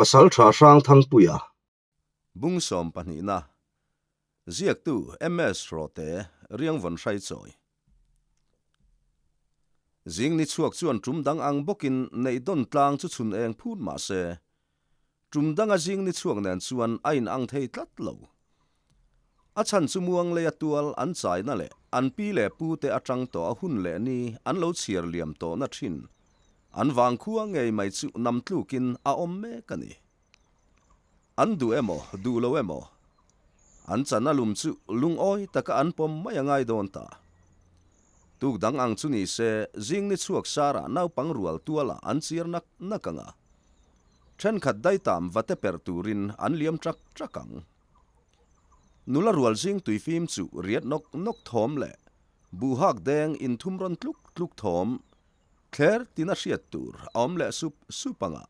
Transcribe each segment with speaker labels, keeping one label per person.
Speaker 1: Pasalṭha Hrangthangpuia.
Speaker 2: Bung sawmpahnihna, Ziaktu MS Rawte, Riangvawn Hraichawi. Zing ni chhuak chuan tum dang ang bawkin neih dawn tlang chu chhun eng phut mah se, tum danga zing ni chhuak nen chuan a in ang thei tlat lo. A chhan chu muang leia tual an chaina leh an pi leh pu te atang tawh a hun leh ni an lo chhiar liam tawhna thin an vangkhua ngei mai chu nam tlukin a awm mek a ni. An duh emaw, duh lo emaw, an chan a lum chu lungawi taka an pawm mai a ngai dawn ta. Tuk dang ang chu ni se, zing ni chhuak sarah naupang rual tualah an chiar nak nak ang a. Thenkhat daitam va te per turin an liam trak trak ang. Nula rual zing tuifim chu riat nawk nawk thawm leh buhak deng inthum rawn tluk tluk thawm thler tina hriat tur a awm leh sup sup ang a.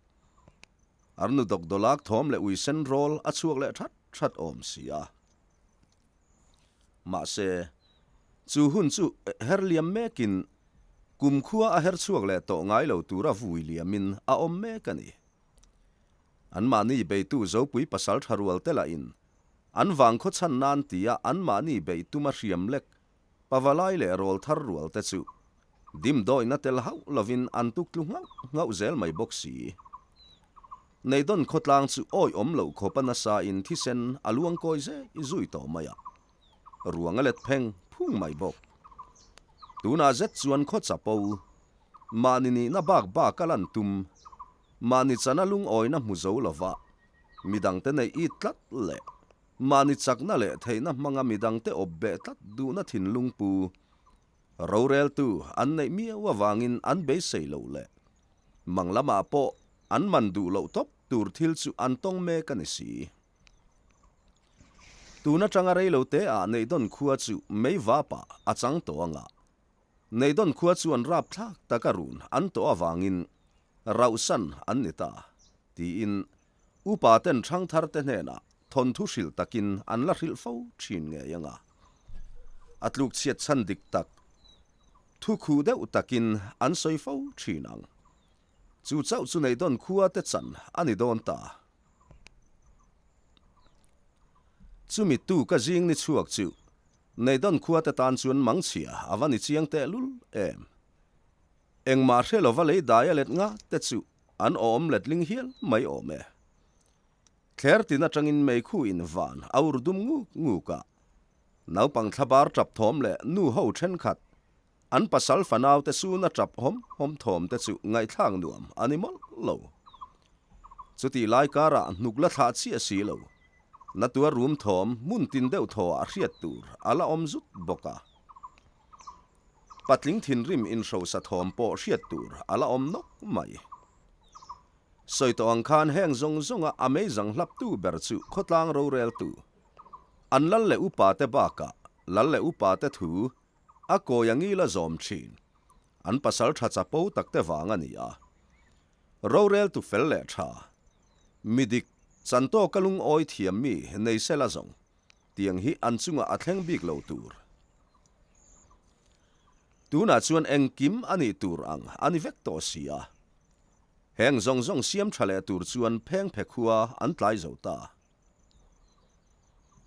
Speaker 2: Arnu dawkdawlak thawm leh ui sen rawl a chhuak leh that that awm si a. Mahse, chu hun chu her liam mekin kumkhua a her chhuak leh tawh ngai lo tura vui liamin a awm mek a ni. Anmahni beitu Zopui pasal tha rual te lahin an vangkhaw chhan nan tia anmahni beih tuma hriam lek Pavalai leh rawl thar rual te chu dimdawihna tel hauh lovin an tuk tlu nghauh nghauh zel mai bawk si. Neidawn khawtlang chu awi awm loh khawp a nasa in thisen a luang kawi zei zui tawh mai a, ruang a let pheng phung mai bawk. Tunah zet chuan khaw chapo, mahni nihna bak bak a lan tum, mahni chana lungawina hmu zo lova midangte neih it tlat leh Mahni chakna leh theihna hmanga midangte awp beh tlat duhna thinlung pu roreltu an neih miau avangin an beisei loh leh mang lamah pawh an man duh loh tawp tur thil chu an tawng mek a ni si. Tun atanga reilo te ah Neihdawn khua chu mei vapah a chang tawh anga Neihdawn khua chuan rapthlak taka run an tawh avangin rauhsan an ni ta tiin Upa ten ṭhangthar te hnenah thawnthu hrilh takin an la hrilh fo ṭhin ngei ang a. A tluk chhiat chhan dik tak, thu khuh deuh takin an sawi fo ṭhin ang. Chu chauh chu Neihdawn khua te chan a ni dawn ta. Chumi tu ka zing ni chhuak chu Neihdawn khua te tan chuan mangchhia a va ni chiang tehlul em. Engmah hre lova lei dai a let nga te chu An awm letling hial mai awm e. Thler tin atangin meikhu in van a ur dum nguk nguk a. Naupang thlabar tap thawm leh nu ho thenkhat, an pasal fanau te suna tap hawm hawm thawm te chu ngaihthlak nuam a ni mawlh lo. Chutih lai karah hnuk la thlah chiah si lo. Na tuar rum thawm hmun tin deuh thaw ah hriat tur a la awm zut bawk a. Patling thinrim inhrosa thawm pawh hriat tur a la awm nawk mai. Sawi tawh ang khan heng zawng zawnga a meizang hlaptu ber chu khawtlang roreltu, an lal leh upa te bakah lal leh upa te thu a kawi a ngil a zawm thin, an pasal tha chapo takte vang a ni a. Roreltu fel leh tha, midik, chantawka lungawi thiam mi nei sela zawng Tiang hi an chungah a thleng bik lo tur. Tunah chuan engkim a nih tur ang a ni vek tawh si a. Heng zawng zawng siam tha leh tur chuan pheng phe khua an tlai zo ta.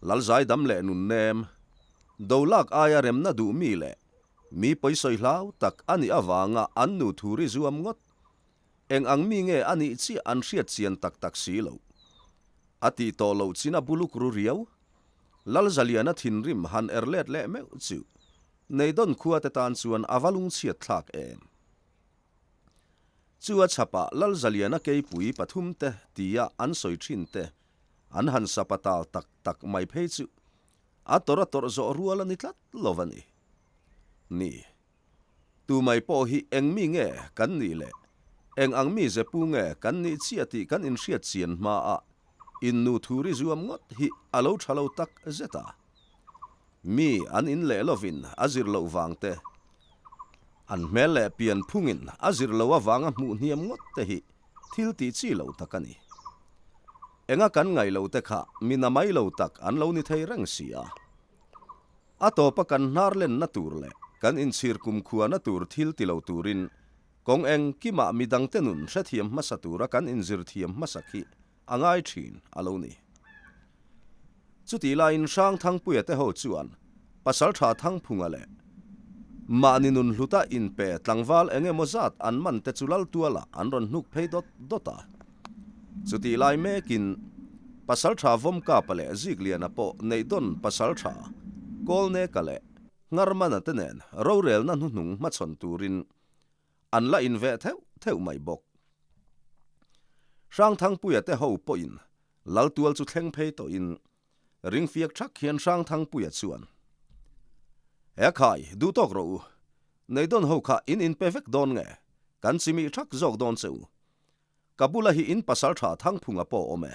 Speaker 2: Lalzai dam leh nun nem, do lak aia remna duh mi leh mi pawisawi hlau tak a nih avanga an nu thu ri zuam ngawt Eng ang mi nge a nih chiah an hriat chian tak tak si lo. A tih tawh loh chin a buluk ru riau. Lalzaliana thinrim han er let leh meuh chu Neidawn khua te tan chuan a va lungchhiat thlak em. Chu a chhapah Lalzaliana keipui pathum te tia an sawi thin te an han sapa tal tak tak mai phei chu a tawrh a tawrh zawh rual a ni tlat lo a ni. Ni. Tu mai pawh hi eng mi nge kan nih leh eng ang mi ze pu nge kan nih chiah tih kan inhriat chian hmaah innu thu ri zuam ngawt hi a lo tha lo tak zet a. Mi an in leh lovin a zir loh vang te, an hmel leh pian phungin a zir lo avanga hmuh hniam ngawt te hi thil tih chi lo tak a ni. Enga kan ngaih lo te kha mi na mai lo tak an lo ni thei reng si a. A tawpa kan hnar lenna tur leh kan inchhir kumkhuana tur thil ti lo turin kawng engkimah midangte nun hrethiam hmasa tura kan inzir thiam hmasak hi a ngai thin a lo ni. Chutih laiin Hrangthangpuia te ho chuan Pasaltha Thangphunga leh mahni nun hluta inpe tlangval eng emaw zat an man te chu Laltualah an rawn hnuk phei dawt dawt a. Chutih lai mekin Pasaltha Vawmkapa leh Zikliana pawh Neihdawn Pasaltha Kawlneka leh Ngarmana te nen rorelna hnuhnung hmachhawn turin an la inveh theuh theuh mai bawk. Hrangthangpuia te ho pawhin Laltual chu thleng phei tawhin ringfiak thak hian Hrangthangpuia chuan, He khai, duh tawk rawh u. Neidawn ho kha in inpe vek dawn nge? Kan chimih thak zawk dawn che u. Ka bula hi in pasal tha Thangphunga pawh awm e.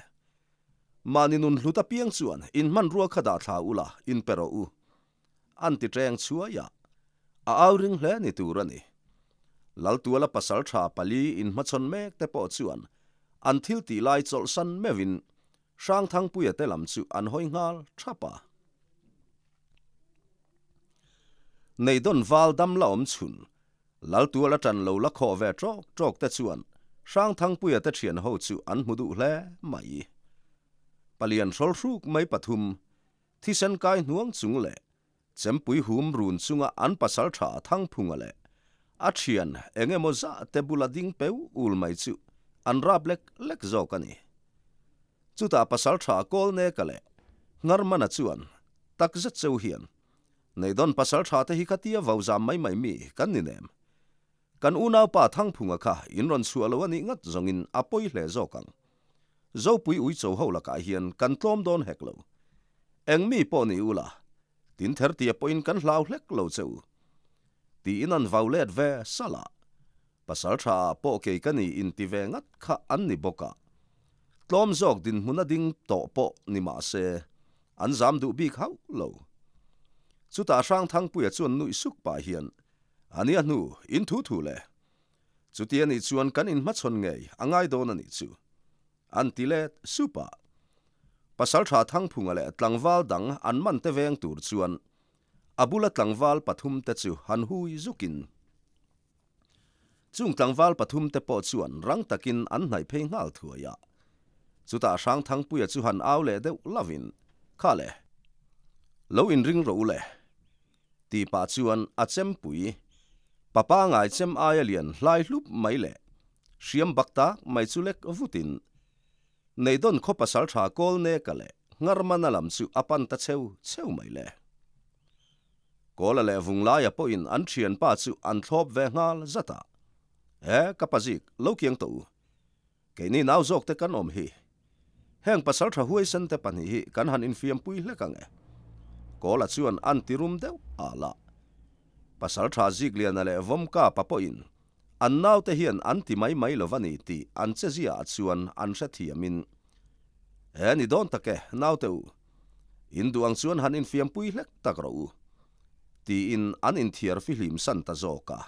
Speaker 2: Mahni nun hlut apiang chuan in hmanrua kha dah thla ula, inpe rawh u. An ti ṭeng chhuai a, a au ring hle ni tur a ni. Laltuala pasal ṭha pali inhmachhawn mek te pawh chuan an thil tih lai chawlhsan meuhin Hrangthangpuia te lam chu an hawi nghal ṭhap a. Neidawn val dam la awm chhun, Laltuala ṭan lo la khawh ve ṭawk ṭawk te chuan Hrangthangpuia te ṭhian ho chu an hmu duh hle mai. Palian hrawlhruk mai pathum Thisen kai hnuang chung leh chempui hum run chunga an pasal tha Thangphunga leh a thian eng emaw zah te bula ding peu ul mai chu an rap lek lek zawk a ni. Chutah pasal tha Kawlneka leh Ngarmana chuan takzet cheu hian, Neidawn pasal tha te hi khatia vau zam mai mai mi kan ni nem. Kan unaupa Thangphunga kha in rawn chhuah lo a nih ngat zawngin a pawi hle zawk ang. Zopui uicho ho lakah hian kan tlawm dawn hek lo. Eng mi pawh ni ula, tin ther tia pawhin kan hlau hlek lo che u. Tiin an vau let ve salh a. Pasal tha ah pawh kei ka ni inti ve ngat kha an ni bawk a. Tlawm zawk dinhmun a ding tawh pawh ni mah se, an zam duh bik hauh lo. Chutah Hrangthangpuia chuan nuih suk pah hian A nia hnu, in thu thu le. Chuti a nih chuan kan inhmachhawn ngei a ngai dawn a nih chu. An ti let sup a. Pasaltha Thangphunga leh tlangval dang an man te veng tur chuan a bula tlangval pathum te chu han hui zukin. Chung tlangval pathum te pawh chuan rang takin an hnaih phei nghal thuai a. Chutah Hrangthangpuia chu han au leh deuh lovin, Kha le, lo inring rawh u le. Tih pah chuan a chempui, papa ngai chem aia lian hlai hlup mai leh hriam bak tak mai chu lek vutin Neidawn khaw pasal tha Kawlneka leh Ngarmana lam chu a pan ta cheu cheu mai le. Kawla leh Vunglaia pawhin an thianpa chu an thlawp ve nghal zat a, E, ka pazik, lo kiang tawh u. Keini nau zawk te kan awm hi. Heng pasal tha huaisen te pahnih hi kan han infiampui hlek ang e. Kawla chuan an ti rum deuh ah lah. Pasal tha Zikliana leh Vawmkapa pawhin an naute hian an ti mai mai lo va ni tih an che zia ah chuan an hrethiamin, He ni dawn tak e, naute u. In duh ang chuan han infiampui hlek tak rawh u. Tiin an inthiar fihlim san ta zawk a.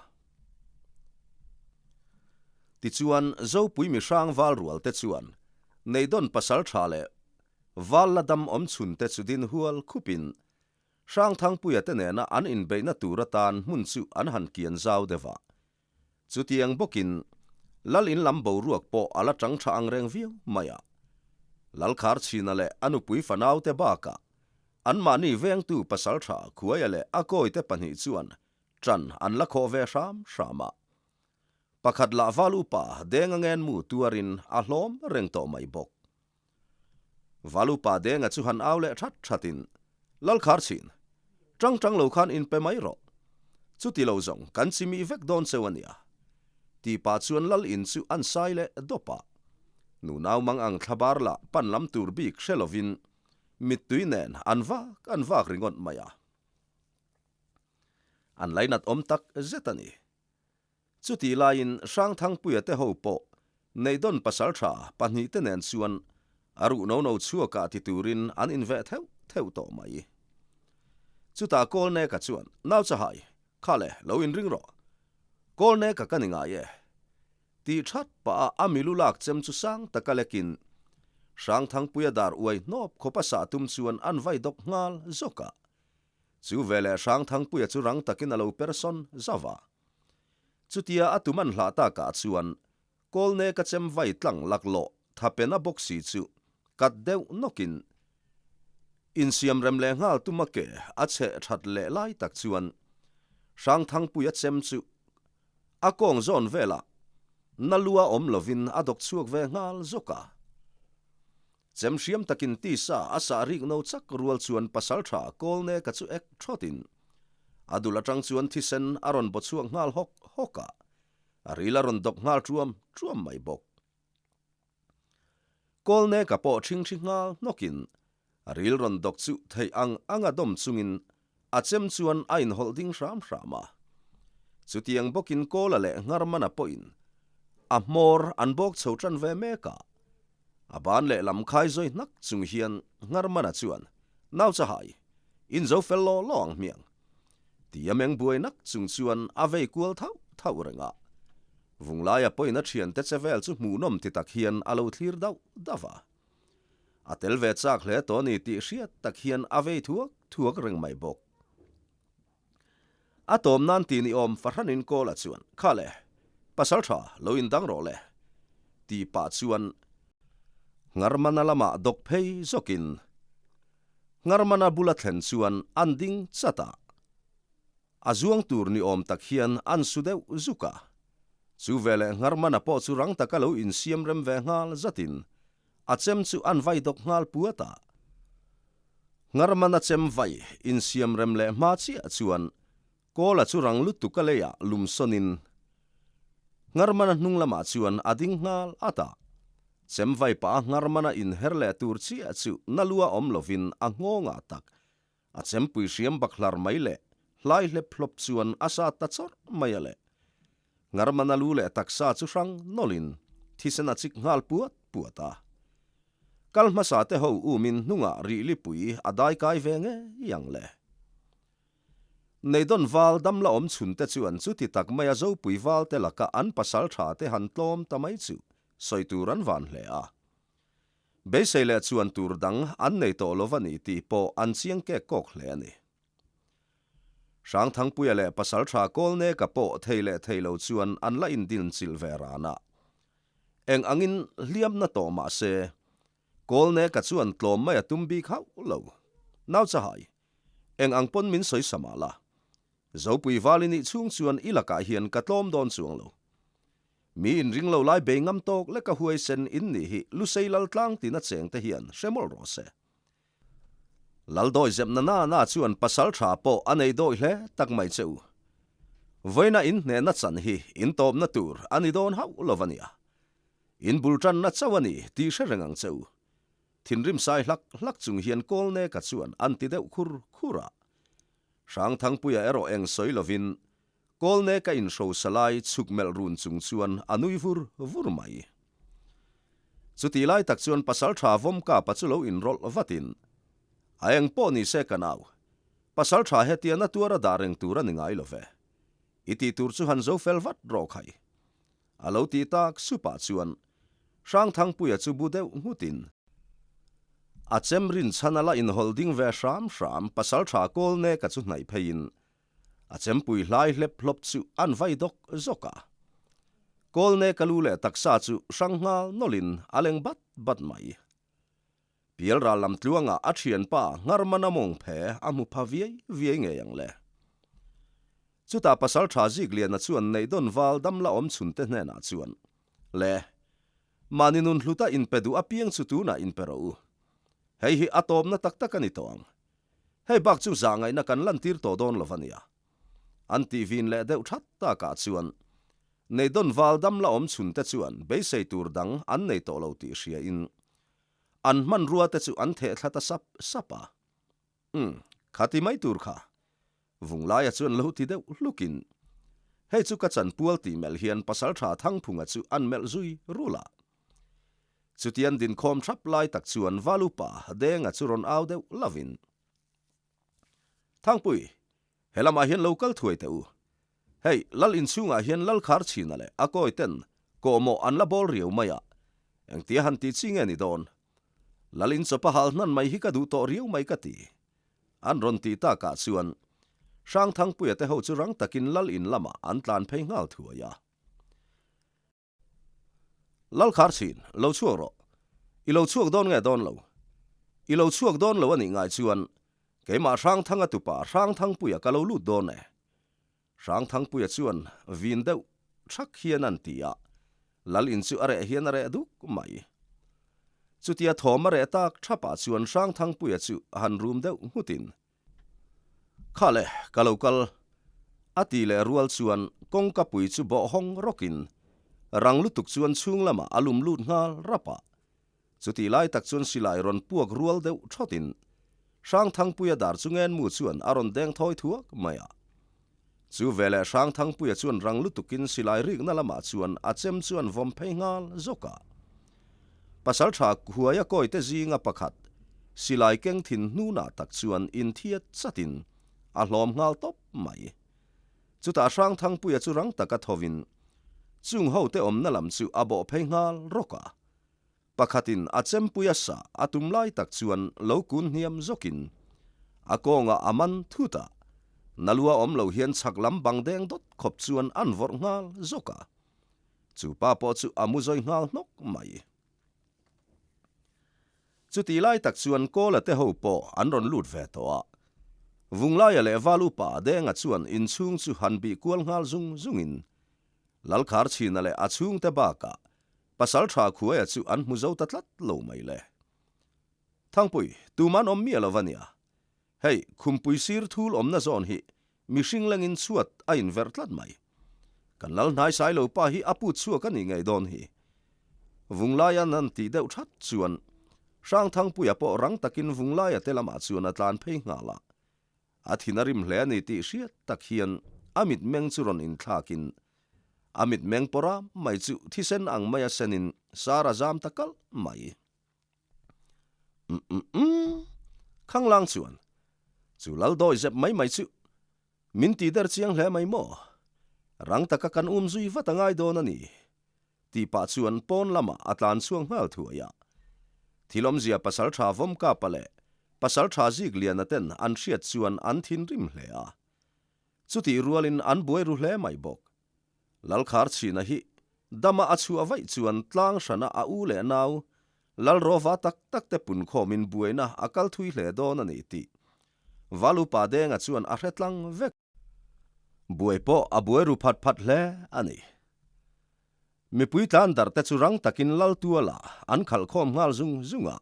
Speaker 2: Tichuan, Zopui mihrang val rual te chuan Neidawn pasal tha leh val la dam awm chhun te chu din hual khupin Hrangthangpuia te nena an inbeihna tur atan hmun chu an han kian zau deuh a. Chutiang bawkin Lal in lam boruak pawh a la tang tha ang reng viau mai a. Lalkharchhina leh a nupui fanaute bakah anmahni vengtu pasal tha Khuaia leh a kawite pahnih chuan Ṭan an la khawh ve hram hram a. Pakhat lah val upa Denga ngen mu tuarin a hlawm reng tawh mai bawk. Val upa Denga chu han au leh that thatin, Lalkhar chhin, ṭang ṭang lo khan inpe mai rawh. Chuti lo zawng kan chimih vek dawn cheu a nia. Ti pah chuan lal in chu an sai leh dawp a. Nunau mang ang thlabar lah pan lam tur bik hre lovin mittui nen an vak an vak ringawt mai a. An lainat awm tak zet a ni. Chutih laiin Hrangthangpuia te ho pawh Neidawn pasal tha pahnihte nen chuan a ruh no no chhuakah ti turin an inveh theuh theuh tawh mai. Chutah Kawlneka chuan, Nau Chahai, kha le, lo inring rawh. Kawlneka ka ni ngai e. Tih that pah a a milu lak chem chu sang taka lekin Hrangthangpuia dar uai hnawp khawpa sah tum chuan an vai dawk nghal zawk a. Chu veleh Hrangthangpuia chu rang takin a lo per sawn zauh a. Chutia a tum an hlah takah chuan Kawlneka chem vai tlang laklawh. thapena bawk si chu kat deuh nawkin insiamrem leh nghal tuma ke a chheh that leh lai tak chuan Hrangthangpuia chem chu a kawng zawn velah na lua awm lovin a dawk chhuak ve nghal zawk a. Chem hriam takin tisa a sah rik no chak rual chuan pasaltha Kawlneka chu ek thawtin a dul atang chuan thisen a rawn baw chhuak nghal hawk hawk a, a ril a rawn dawk nghal ṭuam ṭuam mai bawk. Kawlneka pawh ṭhingṭhi nghal hnawkin a ril rawn dawk chu theih ang anga dawm chungin a chem chuan a inhawlh ding hram hram a. Chutiang bawkin Kawla leh Ngharmana pawhin a hmawr an bawk chho ṭan ve mek a. A ban leh lam khai zawi hnak chung hian Ngharmana chuan, Nau chahai, in zo fel law law ang hmiang. Ti a meng buai nak chung chuan a vei kual thauh thauh reng a. Vunglaia pawhin a thiante che vel chu hmuhnawm ti tak hian a lo thlir dauh dauh a. A tel ve chak hle tawh a ni tih hriat tak hian a vei thuak thuak reng mai bawk. A tawm nan ti ni awm fahranin Kawla chuan, Kha le, pasal tha, lo indang rawh le, ti pah chuan Ngarmana lamah dawk phei zawkin Ngarmana bula thlen chuan an ding chat a, a zuang tur ni awm tak hian an su deuh zuk a. Chu veleh Ngarmana pawh chu rang taka lo insiam rem ve nghal zatin a chem chu an vai dawk nghal puat a. Ngarmana chem vai insiam rem leh hma chiah chuan Kawla chu rang lutuk a leiah lum sawnin Ngarmana hnung lamah chuan a ding nghal at a. Chem vai pah a Ngarmana inher leh tur chiah chu na lua awm lovin a nghawngah tak a chempui hriam bak hlar mai leh hlai hlep hlawp chuan a sat ta chawrh mai a le. Ngarmana lu leh taksa chu hrang nawlhin thisen a chik nghal puat puat a. Kal hmasa te ho umin hnungah rihlipui a dai kai ve ngei ang le. Neidawn val dam la awm chhun te chuan chuti tak maia Zopui val te laka an pasal tha te han tlawm ta mai chu sawi tur an van hle a. Beisei leh chuan tur dang an nei tawh lo va ni tih pawh an chiang kek kawk hle a ni. Hrangthangpuia leh pasal tha Kawlneka pawh thei leh thei lo chuan an la indinchilh ve ran a. Eng angin hliamna tawh mah se Kawlneka chuan tlawm mai a tum bik hauh lo. Nau chahai, eng ang pawn min sawi sa mah la. Zopui val i nih chhung chuan i lakah hian ka tlawm dawn chuang lo. Mi inring lo lai bei ngam tawk leka huaisen in nih hi Lusei lal tlang tina cheng te hian hre mawlh rawh se. Lal dawi zep na na na chuan pasal tha pawh a nei dawi hle tak mai che u. Vawiina in hnehna chan hi in tawpna tur a ni dawn hauh lo va nia. In bul tanna chauh a ni tih hre reng ang che u. Thinrim sai hlak hlak chung hian Kawlneka chuan an ti deuh khur khur a. Hrangthangpuia erawh eng sawi lovin Kawlneka inhrosa lai chhuk melh run chung chuan a nui vur vur mai. Chutih lai tak chuan Pasaltha Vawmkapa chu lo inrawlh vatin, A eng pawh ni se ka nau, Pasaltha hetia na tuara dah reng tur a ni ngai lo ve. I tih tur chu han zo fel vat rawh khai. A lo ti tak supah chuan Hrangthangpuia chu bu deuh nghutin a chem rinchhan a la inhawlh ding ve hram hram pasaltha Kawlneka chu hnaih pheiin a chempui hlai hlep hlawp chu an vai dawk zawk a. Kawlneka lu leh taksa chu hrang nghal nawlhin a leng bat bat mai. Pialral lam tluangah a thianpa Ngarmana mawng phe a hmu pha viai viai ngei ang le. Chutah Pasaltha Zikliana chuan Neihdawn val dam la awm chhunte hnenah chuan, Le, mahni nun hluta inpe duh apiang chu tunah inpe rawh u. Hei hi a tawpna tak tak a ni tawh ang. Hei bak chu zahngaihna kan lantir tawh dawn lo va nia. An tih vin leh deuh that takah chuan Neihdawn val dam la awm chhunte chuan beisei tur dang an nei tawh lo tih hriain an hmanrua te chu an theh thla ta sap sap a. Umm, kha ti mai tur kha. Vunglaia chuan lo ti deuh hlukin, Hei chu ka chanpual tih melh hian Pasaltha Thangphunga chu an melh zui rul a. Chutian dinkhawm thap lai tak chuan Valupa Denga chu rawn au deuh lovin, Thangpui, he lamah hian lo kal thuai teh u. Hei, lal inchhungah hian lal khar chhina leh a kawi ten kawhmawh an la bawl riau mai a, engtia han tih chi nge ni dawn? Lal inchawp a hal hnan mai hi ka duh tawh riau mai ka ti. An rawn tih takah chuan Hrangthangpuia te ho chu rang takin lal in lamah an tlan phei nghal thuai a. Lalkhar chhin, lo chhuak rawh. I lo chhuak dawn nge dawn lo? I lo chhuak dawn lo a nih ngai chuan keimah Hrangthanga tupa Hrangthangpuia ka lo lut dawn e. Hrangthangpuia chuan vin deuh thak hian an ti a, Lal in chu a reh hian a reh duk mai. Chutia thawm a reh tak thapah chuan Hrangthangpuia chu han rum deuh nghutin, Kha le, ka lo kal. A ti leh rual chuan kawngka pui chu bawh hawng rawkin rang lutuk chuan chhung lamah a lum lut nghal rap a. Chutih lai tak chuan silai rawn puak rual deuh thawtin Hrangthangpuia dar chu ngenmu chuan a rawn deng thawi thuak mai a. Chu veleh Hrangthangpuia chuan rang lutukin silai rikna lamah chuan a chem chuan vawm phei nghal zawk a. Pasaltha Huaia kawite zinga pakhat silai keng thin hnunah tak chuan inthiat chatin a hlawm nghal tawp mai. Chutah Hrangthangpuia chu rang taka thovin chung hote awmna lam chu a bawh phei nghal rawk a. Pakhatin a chempui a sah a tum lai tak chuan lo kun hniam zawkin a kawngah a man thut a, Nalua awm lo hian chhak lam bang deng dawt khawp chuan an vawrh nghal zawk a. Chu pa pawh chu a mu zawi nghal hnawk mai. Chutih lai tak chuan Kawla te ho pawh an rawn lut ve tawh a. Vunglaia leh Val upa Denga chuan inchhung chu han bih kual nghal zung zungin Lalkhar chhina leh a chhungte bakah Pasal tha Khuaia chu an hmu zo ta tlat lo mai le. Thangpui, tuman awm miah lo va nia. Hei, khumpui sir thul awmna zawn hi mihring lengin chhuat a inverh tlat mai. Kan lal hnai sai lo pa hi a put chhuak a nih ngei dawn hi. Vunglaia nan tih deuh that chuan Hrangthangpuia pawh rang takin Vunglaia te lamah chuan a tlan phei nghal a. A thin a rim hle a ni tih hriat tak hian a mitmeng chu rawn inthlakin a mitmeng pawra mai chu thisen ang maia senin sar a zam ta kalh mai. Umm Khanglang chuan chu lal dawi zep mai mai chu min ti der chiang hle mai maw? Rang taka kan um zui vat a ngai dawn a ni tih pah chuan pawn lamah a tlan chhuak nghal thuai a. Thil awmzia pasaltha Vawmkapa leh pasaltha Zikliana ten an hriat chuan an thinrim hle a. Chutih rualin an buai ru hle mai bawk. Lalkhar chhina hi dama a chhuah vaih chuan tlang hrana a u leh nau Lalrova tak tak te punkhawmin buaina a kal thui hle dawn a ni tih Valupa Denga chuan a hre tlang vek. Buai pawh a buai ru phat phat hle a ni. Mipui tlan darh te chu rang takin lal tuala an khalh khawm nghal zung zung a.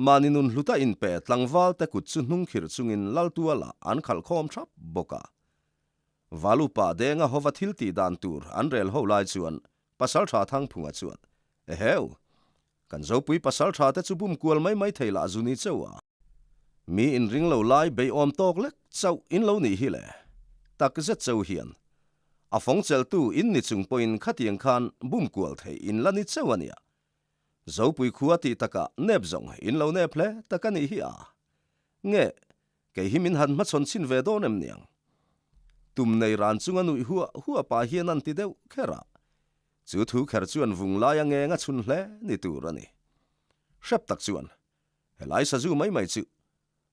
Speaker 2: Mahni nun hluta inpe tlangval te kut chu hnung khirh chungin lal tuala an khalh khawm thap bawk a. Valupa Denga hova thil tih dan tur an rel ho lai chuan Pasaltha Thangphunga chuan, Eheu! Kan Zopui Pasaltha te chu bum kual mai mai thei lah zu ni cheu a. Mi inring lo lai beiawm tawk lek chauh in lo nih hi le. Tak zet cheu hian. A fawng cheltu in ni chung pawhin khatiang khan bum kual theih in la ni cheu a nia. Zopui khua tih takah nep zawng in lo nep hle tak a nih hi a. Nge, kei hi min han hmachhawn chhin ve dawn em niang? Tum nei ran chunga nuih huah huah pah hian an ti deuh kher a. Chu thu kher chuan vung laia ngeng a chhun hle ni tur a ni. Hrep tak chuan Helai sazu mai mai chu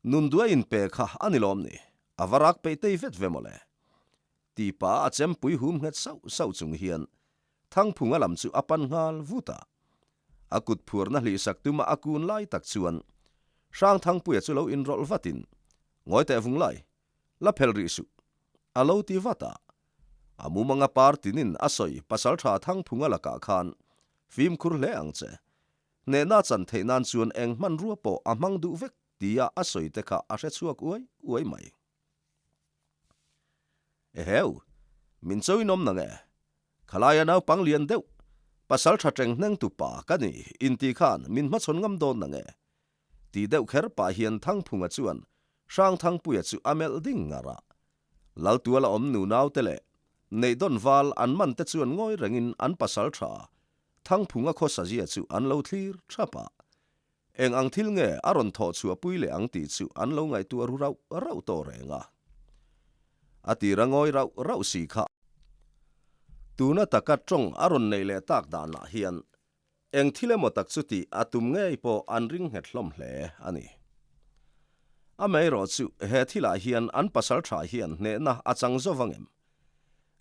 Speaker 2: nun duai inpe kha a ni lawm ni, a va rak peih tei vet ve mawle. Ti pa a chempui hum nghet sauh sauh chung hian Thangphunga lam chu a pan nghal vut a. A kut phuarna hlihsak tuma a kun lai tak chuan Hrangthangpuia chu lo inrawlh vatin, Ngawi teh vung lai, la phel rih suh, a lo ti vat a. A mumanga par tinin a sawi Pasaltha Thangphunga lakah khan fimkhur hle ang che, Hnehna chan theih nan chuan eng hmanrua pawh a hmang duh vek tia a sawi te kha a hre chhuak uai uai mai. Eheu, min cho inawm nang e. Khalaia naupang lian deuh, pasal tha teng hneng tu pa ka ni inti khan min hmachhawn ngam dawn nang e. Ti deuh kher pah hian Thangphunga chuan Hrangthangpuia chu a melh ding ngar a. Laltuala awm nunau te leh Neihdawn val an man te chuan ngawi rengin an pasal tha Thangphunga khawsa zia chu an lo thlir thap a, eng ang thil nge a rawn thawh chhuah pui leh ang tih chu an lo ngaihtuah ru rauh rauh tawh reng a. A tir a ngawi rauh rauh si kha. Tuna taka tawng a rawn neih leh tak danah hian eng thil emaw tak chu tih a tum ngei pawh an ring nghet hlawm hle a ni. Amaherawh chu he thilah hian an pasal tha hian hnehna a chang zo vang em?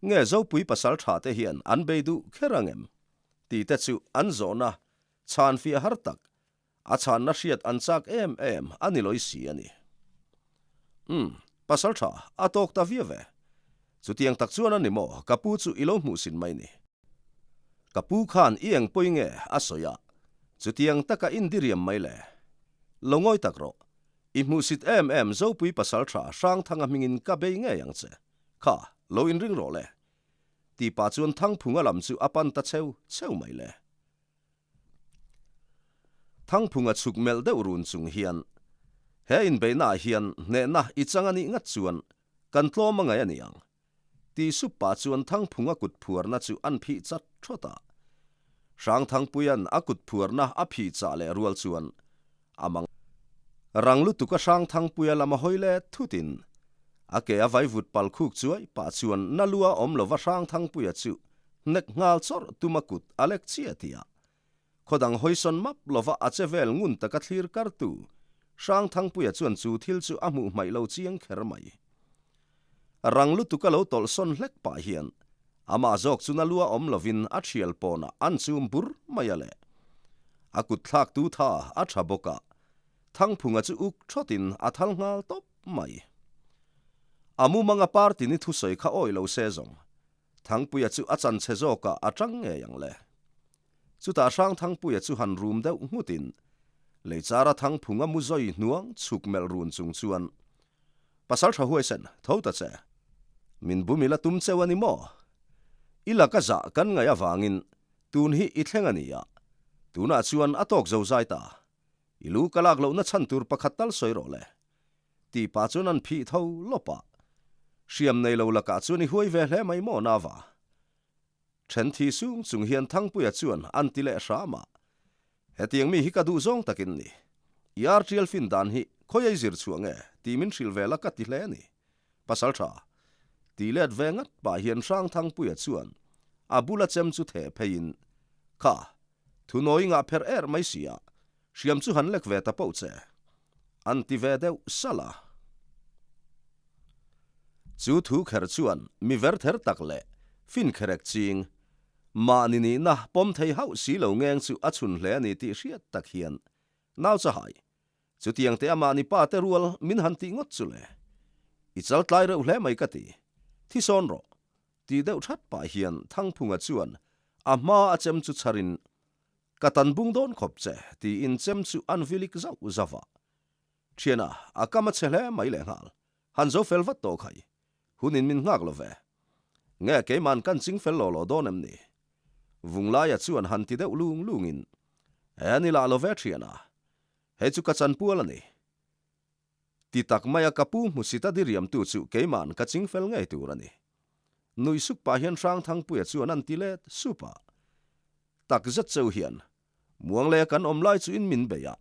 Speaker 2: Nge Zopui pasal tha te hian an bei duh kher ang em? Tih te chu an zawhna chhan fiah har tak. A chhanna hriat an chak em em a ni lawi si a ni. Umm, pasal tha, a tawk ta viau ve. Chutiang tak chuan a ni maw, ka pu chu i lo hmuh sin mai ni. Ka pu khan i eng pawi nge a sawi a, chutiang taka indiriam mai le. Lo ngawi tak rawh, i hmuhsit em em Zopui pasal tha Hrangthanga hmingin ka bei ngei ang che. Kha, lo inring rawh le. Ti pah chuan Thangphunga lam chu a pan ta cheu cheu mai le. Thangphunga chhuk melh deuh run chung hian, He inbeihnaah hian hnehna i chang a nih ngat chuan kan tlawm a ngaih a ni ang. Ti sup pah chuan Thangphunga kut phuarna chu an phih chat thawt a. Hrangthangpuia'n a kut phuarna a phih chah leh rual chuan a mang rang lutuk a Hrangthangpuia lam a hawi let thutin a ke a vaivut pal khuk chuai pah chuan na lua awm lova Hrangthangpuia chu hnek nghal chawrh tum a kut a lek chiah tih a Khaw dang hawisawn map lova a che vel ngun taka thlir kartu Hrangthangpuia chuan chu thil chu a hmuh hmaih lo chiang kher mai. Rang lutuk a lo tawlh sawn hlek pah hian amah zawk chu na lua awm lovin a thial pawnah an chum bur mai a le. A kut thlak tu tha a tha bawk a, Thangphunga chu uk thawtin a thal nghal tawp mai. A mumanga party ni thusawi kha awih lo se zawng Thangpuia chu a chan chhe zawkah a tang ngei ang le. Chutah Hrangthangpuia chu han rum deuh nghutin Leichara Thangphunga mu zawi hnuang chhuk melh run chung chuan, Pasal tha huaisen, tho ta che. Min bum ila tum cheu a ni maw? I laka zah kan ngaih avangin tun hi i thleng a ni a, tunah chuan a tawk zo zai ta. I lu ka lak lohna chhan tur pakhat tal sawi rawh le. Tih pah chuan an phih tho lawp a. Hriam nei lo lakah chuan i huai ve hle mai maw Nava? Then thi sung chung hian Thangpuia chuan an ti leh hram a. Hetiang mi hi ka duh zawng takin ni. I ar tial fin dan hi khawi ei zir chhuah nge tih min hrilh ve la ka ti hle a ni. Pasal tha. Ti let ve ngat pah hian Hrang Thangpuia chuan a bula chem chu theh pheiin, Kha, thunawi ngah pherh er mai si a, hriam chu han lek ve ta poh che. An ti ve deuh salh a. Chu thu kher chuan mi ver ther tak leh fin kherek ching, mahni nihna pawm thei hauh si lo ngeng chu a chhun hle a ni tih hriat tak hian nau chahai chutiang te a mahni pa te rual min han tih ngawt chu le. I chal tlai reuh hle mai ka ti. Thi sawn rawh. Ti deuh that pah hian Thangphunga chuan a hma a chem chu chharin Ka tan bung dawn khawp che, tiin chem chu an vilik zauh zauh a. Thiana, a kam a che hle mai lehnghal. Han zo fel vat tawh khai. Hunin min nghak lo ve. Nge keiman kan ching fel law law dawn em ni? Vunglaia chuan han ti deuh lung lungin, E ni lah lo ve thiana, hei chu ka chanpual a ni. Ti tak maia ka pu hmusita diriamtu chu keiman ka ching fel ngei tur a ni. Nui suk pah hian Hrangthangpuia chuan an ti let sup a. Tak zet cheu hian, Muangleia kan awm lai chu in min bei a.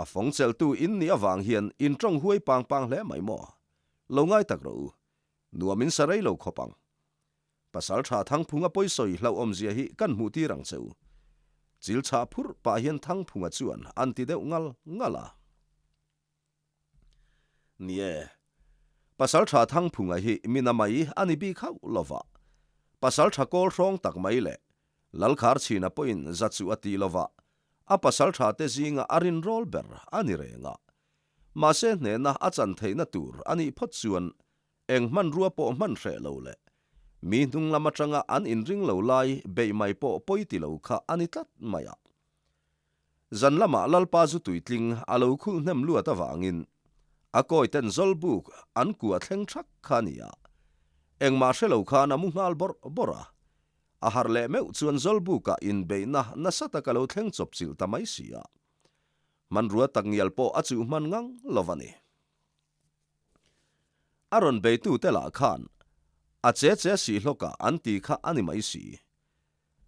Speaker 2: A fawng chelhtu in nih avang hian in tawng huai pang pang hle mai maw? Lo ngai tak rawh u. Nuam in sa rei lo khawp ang. Pasal tha Thangphunga pawisawi hlauhawmzia hi kan hmuh tir ang che u. Chil chhah phurh pah hian Thangphunga chuan an ti deuh ngal ngal a. Ni e, Pasal tha Thangphunga hi mina mai a ni bik hauh lova. Pasal tha kawl hrawng tak mai leh Lalkhar chhina pawhin za chu a ti lova, a pasal tha te zinga a rinrawl ber a ni reng a. Mahse hnehna a chan theihna tur a nih phawt chuan Eng hmanrua pawh hman hreh lo leh mi hnung lam atanga an inring lo lai beih mai pawh pawi ti lo kha a ni tlat mai a. Zan lamah Lalpa zu tuitling a lo khulh hnem luat avangin a kawi ten zawlbuk an kua thleng thak kha a ni a. Engmah hre lo khan a mu nghal bawrh bawrh a. A harh leh meuh chuan zawlbukah inbeihna nasa tak a lo thleng chawp chilh ta mai si a. Hmanrua takngial pawh a chuh hman ngang lo va ni. A rawn beitute lah khan a che che si hlawkah an ti kha a ni mai si.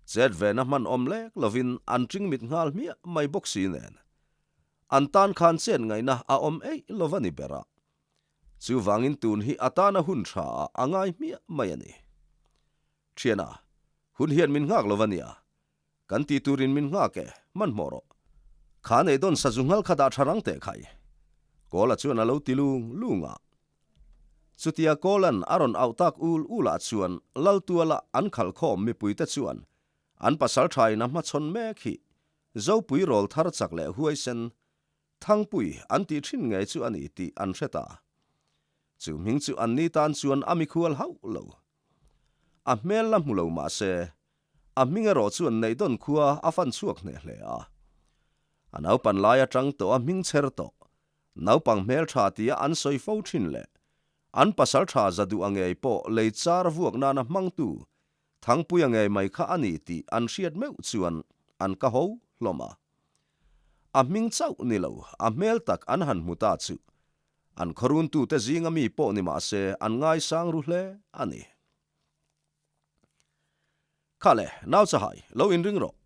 Speaker 2: Chet vena hman awm lek lovin an ṭing mit nghal hmiah mai bawk si nen. An tan khan chet ngaihna a awm eih lova ni ber a. Chuvangin tun hi a tana hun ṭha ah a ngai hmiah mai a ni. Ṭhiana, hun hian min nghak lova nia. Kan ti turin min nghak e, hmanhmawh rawh. Kha nei dawn sazu nghal kha dah tha rang teh khai. Kawla chuan a lo ti lung lung a. Chutia Kawlan a rawn auh tak ul ul ah chuan Laltuala an khalh khawm mipuite chuan an pasal thain a hmachhawn mek hi. Zopui rawl thar chak leh huaisen, Thangpui an tih thin ngei chu a ni tih an hre ta. Chu hming chu anni tan chuan a mikhual hauh lo. A hmel la hmu lo mah se, a hming erawh chuan Neihdawn khua a fan chhuak hneh hle a. A naupan lai atang tawh a hming chher tawh, naupang hmeltha tia an sawi fo thin leh an pasal tha za duh a ngei pawh lei char vuak nana hmangtu Thangpuia ngei mai kha a ni tih an hriat meuh chuan an ka ho hlawm a. A hming chauh ni lo, a hmel tak an han hmu ta chu an khawruntute zinga mi pawh ni mah se an ngaisang ru hle a ni. Kha le, nau chahai, lo inring rawh,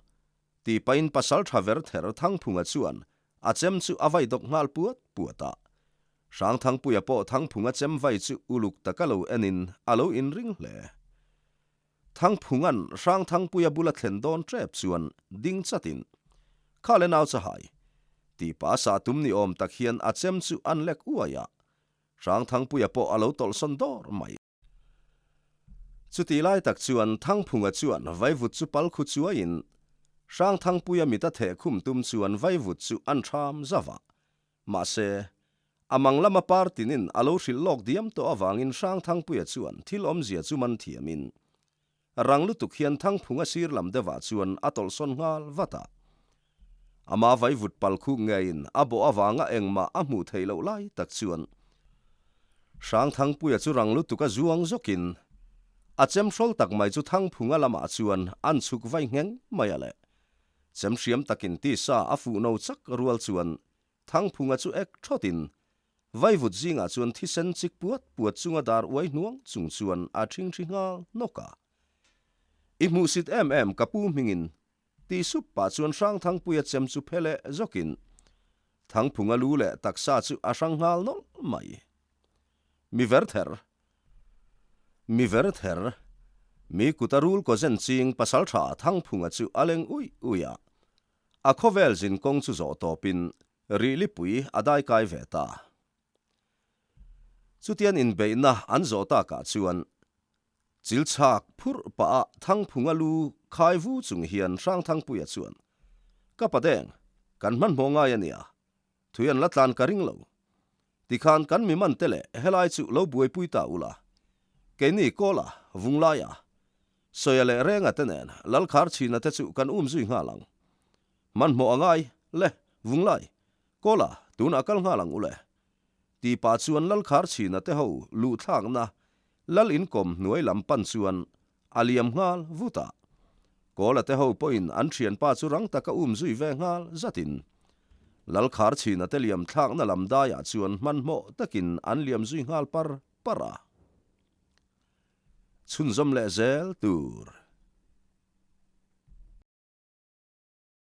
Speaker 2: tih pahin pasal tha ver ther Thangphunga chuan a chem chu a vai dawk nghal puat puat a. Hrangthangpuia pawh Thangphunga chem vai chu uluk taka lo enin a lo inring hle. Thangphunga'n Hrangthangpuia bula thlen dawn tep chuan ding chatin, Kha le nau chahai, tih pa sa tum ni awm tak hian a chem chu an lek uai a, Hrangthangpuia pawh a lo tawlhsawn dawr mai. Chutih lai tak chuan Thangphunga chuan vaivut chu pal khu chuaiin Hrangthangpuia mit a theh khum tum chuan vaivut chu an ṭham zauh a. Mahse, a mang lama par tinin a lo hrilh lawk diam tawh avangin Hrangthangpuia chuan thil awmzia chu man thiamin Rang lutuk hian Thangphunga sir lam deuhah chuan a tawlhsawn nghal vat a. Ama vaivut pal khuk ngeiin a bawh avanga engmah a hmuh theih loh lai tak chuan Hrangthangpuia chu rang lutuka zuang zawkin a chem hrawl tak mai chu Thangphunga lamah chuan an chhuk vai ngheng mai a le. Chem hriam takin tisa a fuh no chak rual chuan Thangphunga chu ek thawtin Vaivut zingah chuan thisen chik puat puat chunga dar uai hnuang chung chuan a ṭhingṭhi nghal nawk a. I hmuhsit em em ka pu hmingin tih sup pah chuan Hrangthangpuia chem chu phe leh zawkin Thangphunga lu leh taksa chu a hrang nghal nawlh mai. Mi ver ther. Mi ver ther. Mi kuta rul kaw zen ching pasalṭha Thangphunga chu a leng uih uih a. A khawvel zin kawng chu zawh tawpin Rihlipui a daikai ve ta. Chutian inbeihna an zawh takah chuan chilchhak phurh pah a Thangphunga lu khai vu chung hian Hrangthangpuia chuan, Ka padeng, kan hmanhmawh ngai a nia, thui an la tlan ka ring lo. Tikhan kan mi man te leh helai chu lo buaipui ta ula, keini Kawla, Vunglaia, Sawia leh Renga te nen Lalkhar chhina te chu kan um zui nghal ang. Hmanhmawh a ngai, le, Vunglai, Kawla, tunah kal nghal ang u le. Ti pah chuan Lalkhar chhina te ho luh thlakna Lal inkawm hnuai lam pan chuan a liam nghal vut a. Kawla te ho pawhin an thianpa chu rang taka um zui ve nghal zatin Lalkhar chhina te liam thlakna lam daiah chuan hmanhmawh takin an liam zui nghal par par a. Chhunzawm leh zel tur.